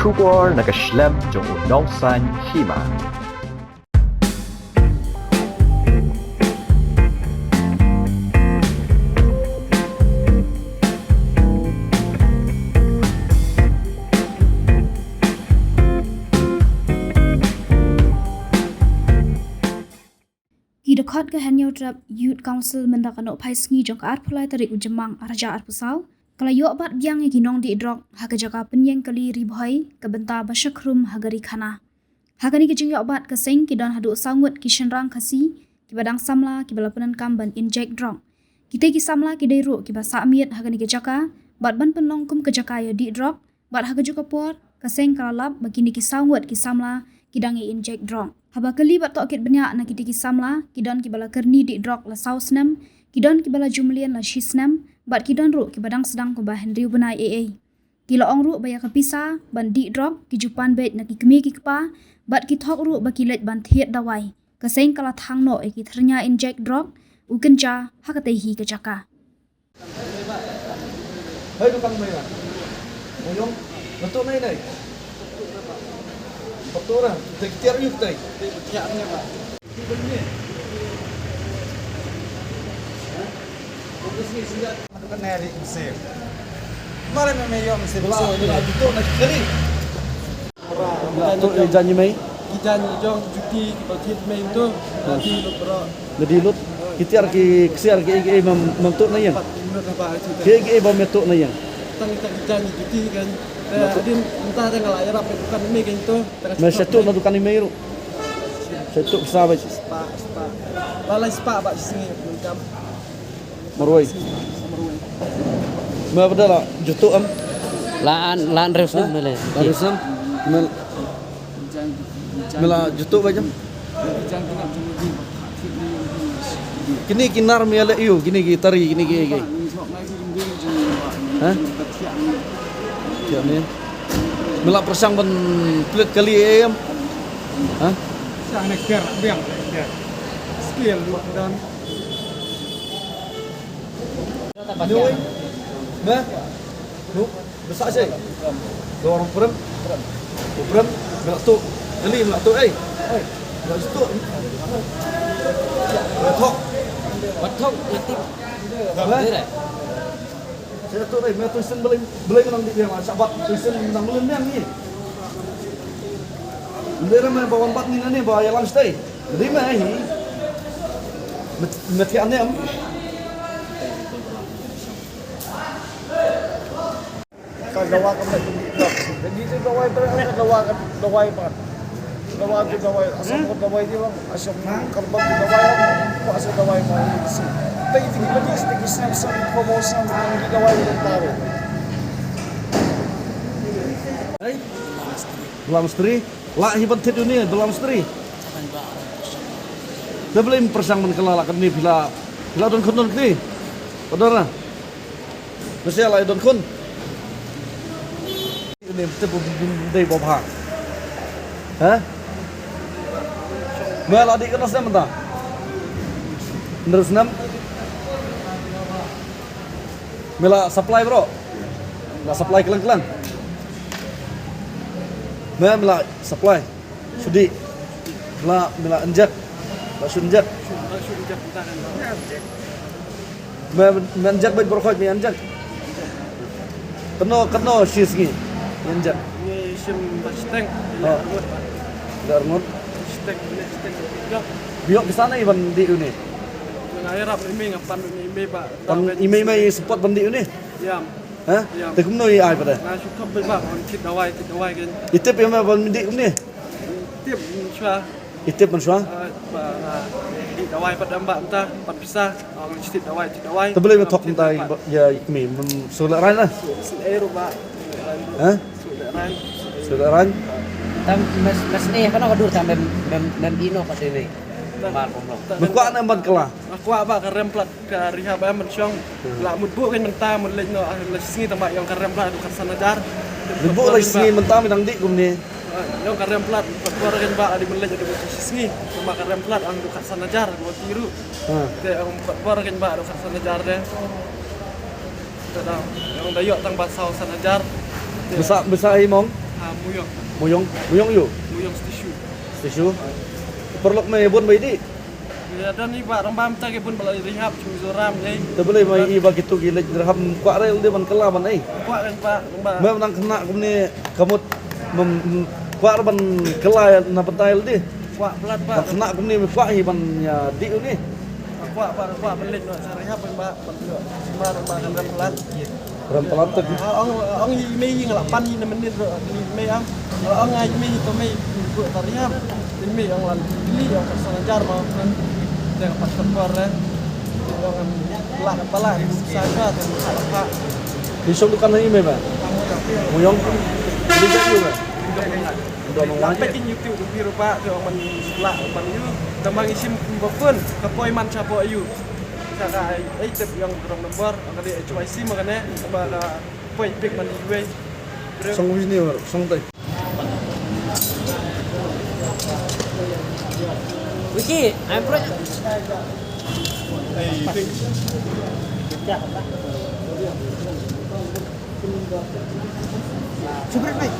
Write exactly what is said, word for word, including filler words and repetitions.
Khubor na ka shlem jong u nongsaiñ hima. Ki dkhot ka Hynñiewtrep Youth Council mynta ka Nohphaisngi jong ka arphew lai tarik u Jymmang arhajar arphew saw ka la ïoh bat biang ïa ki nongdih drok ha ka jaka pynïeng kali Ri Bhoi ka bynta ba shakhrum ha ka Ri Khana. Ha kane ka jingïoh bat ka seng ki don haduh saw ngut ki shynrang Khasi kiba dang samla kiba la pyndonkam ban injek drok. Kita ki samla ki dei ruh kiba sah miet ha kane ka jaka bad ban pynlong kum ka jaka ïa dih drok. Bad ha kajuh ka por ka seng ka la lap ba kine ki saw ngut ki samla ki dang ïa injek drok. Haba kylli bad tohkit bniah na kita ki samla, ki don kiba la kyrni dih drok la saw snem, ki don kiba la ju mlien la shi snem, bad ki don ruh kiba dang sdang kumba hynriew bnai ei ei. Ki la ong ruh ba ïa ka pisa ban dih drok ki ju pan beit na ki kmie ki kpa, bad ki thok ruh ba ki leit ban thied dawai. Ka seng ka la thang noh ïa ki thyrnia injek drok u kynja ha katei hi ka jaka. Hai, dukan mai ba. Moyong, betul nai nai. Betul lah. Kita kita review kita. Dukan nai di mesir. Mare me me yo mesir. Betul nai kali. Lah tu jan ni mai. Ki jan jong juti ki ba thied mei tu. Lah di lut bro. Lah di lut. Ki tiar ki ksiar ki ei ki ei mam, mam tu na ïeng. Pat lut apa tu. Ki ei ki ei bam tu na ïeng. Tang tang ki jan juti kan. Lah tu. Din entah tang lah ïarap dukan mei kan tu. Me satu na dukan mei ruh. Satu sahabat. Spa, spa. Lalai spa ba sini kam. Marwei. Me bada la jutuk em. La an, la an rew snem mele. La rew snem. Me, me la jutuk ba jam. Kini ki nar me le ïu, kini ki tari, kini ki, ki. Ha? Tiap ni. Me la pyrshang ban pynlut kali em. Ha? Sang ne ker biang ker. Skill dan. Nui. Meh. Nu. Besar sih. Dua orang perem. Perem. Melak tu. Kali melak tu, eh. Melak tu. Melak tu. Batok, ngatip. Meh. Saya tu, eh, meh tu sen beli, beli menang di dia, sabat tu sen menang beli menang ni. Beli ramai bawan bat ni, ni, bawa yang stay. Dei me hi. Met, met hi anem. Ka dawa ka met. Dei tu dawa ber, ka dawa ka dawa ber. Dawa tu dawa, asam ko dawa di bang, asam karbon tu dawa bang, ko asam dawa bang. Dei tu ki majlis, dei ki snap snap promotion, dei dawa bang tahu. Hey, Bala Mistri. Lah hi ban thied uni, Bala Mistri. Te Bala, pyrshang ban kylla la katni phi la, phi la don khun don kti. Ka don ra. Mesti la don khun. Uni te bu dei ba bha. Ha? Me la dih katno snem mynta? Hynriew snem. Me la supply bro. La supply klang klang. Me, me la supply. Sudi. La, me la injek. La shu injek. Me, me injek bad bro khoj me injek. Kano, kano shi sngi. Injek. Ni shim ba shiteng. Oh. Ila arngut. Shiteng, ni shiteng. Biok. Biok ki sana iban di uni. Nga irap ni me nga pan ni me ba. Pan i me me support ban di uni. Yam. Ha? Te kumno i ai pat? Nga shu khop beit ba, on kit dawai, kit dawai kan. I tip ïa me ban dih kumne? Tip, mm, shwa. I tip man shwa? Ah, ba, nga dih dawai pat dam ba mynta, pat pisa. Ong kit dawai, kit dawai. Te balei me thok mynta ïa i kmie, mm, shu leh rain la? Shu leh rain. Ha? Shu leh rain. Shu leh rain. Tam mes, mes ne, kano ka dur tam mem, mem, mem ino pat ne. Mar kumno. Me kwah ne ban kylla? Nga kwah ba ka rem palat. Ka rehab em ban shong. Hmm. La mut buh kan mynta mut leit noh, ah, la shi sngi tang ba ïong ka rem palat haduh khatsan hajar. Mut buh la shi sngi mynta me dang dih kumne. Ah, ïong ka rem palat, pat bor kan ba adi mut leit haduh khatsan shi sngi. Tang ba ka rem palat haduh khatsan hajar, buh ti ruh. Ha. Te ong pat bor kan ba haduh khatsan hajar de. Te da, ïong da ïoh tang ba saw san hajar. Te besa, besa hi mong? Muyong. Muyong, Muyong ïu. Muyong Stishu. Stishu. Paralok me bun ba i dih. Ïa don i ba rangbah mynta ki bun ba la rehab sha Mizoram ei. Te balei ma i ba kito ki leit rehab, kwah re lade ban kylla ban ei? Kwah re ba, ba. Me nang khynnah kumne ka mut, mem kwah re ban kylla na bynta lade? Kwah palat ba. Nang khynnah kumne me kwah hi ban ïa dih une? Kwah ba, kwah ban leit noh sha rehab ba. Ba, ba, ba, ba, ba, ba. Ram palat te. Ah, ong, ong i mei i nga la pan i na mynnin ruh, i mei am. Nga la ong ai mei to mei, ruh ta rehab. I mei ong lan li, ong ka sana jar ma kan. Te ka pat ka por re. Ong kan la ka pala, sa ka, te ka la pa. Di shong dukan ha i mei ba? Muyong. Di ka ïu ba? Ndo nong Lam wajib. Packing YouTube tu biru ba, tu ong man la ban ïu. Te mang isim ba pun, ka poi man cha poi ïu. Sa ka ai, ai tip ïong wrong number, ka dei H Y C ma kane, ba ka point pick man iwei. Song wis ni war, song tai. Wiki, I'm pro. Super bhai.